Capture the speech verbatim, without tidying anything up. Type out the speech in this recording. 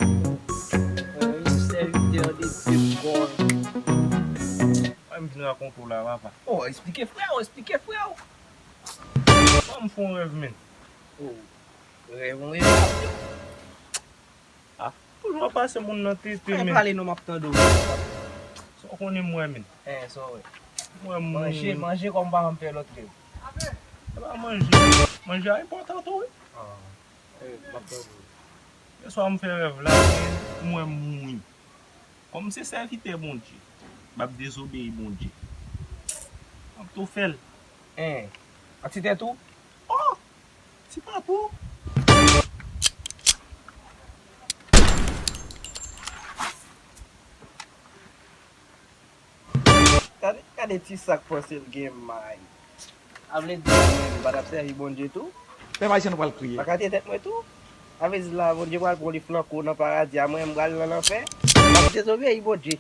Mwen menm sèvitè de Dye kò. Mwen m vin rakonte w la, papa. Oh, eksplike frè w, eksplike frè w. Mwen m fè yon rèv, men. Oh, rèv, yon revelasyon. Ah, toujou ap pase moun nan tete, men. Pale non, m ap tande w. Sa w konnen m wè, men. Eh, sa w wè. Mwen m... Manje, manje kòm pa janm fè lòt rèv. Se pa manje. Manje a enpòtan tou, wi. Ah. Eh, m ap tande w. Yèswa m fè rèv la, men m wè m mouri. Kòm m se sèvitè Bondye, m ap dezobeyi Bondye. M ap tou fè l. En, ak ti tèt ou? Oh! Ti papa w. Gade, gade ti sa k panse l gen may. A vle di la mwen, m pa t ap sèvi Bondye tou? Pèp ayisyen nou pral kriye. Pa kate tèt mwen tou? Sa vle di la, Bondye pral pran li flanko nan paradi a, mwen, m pral nan lanfè? M ap dezobeyi Bondye.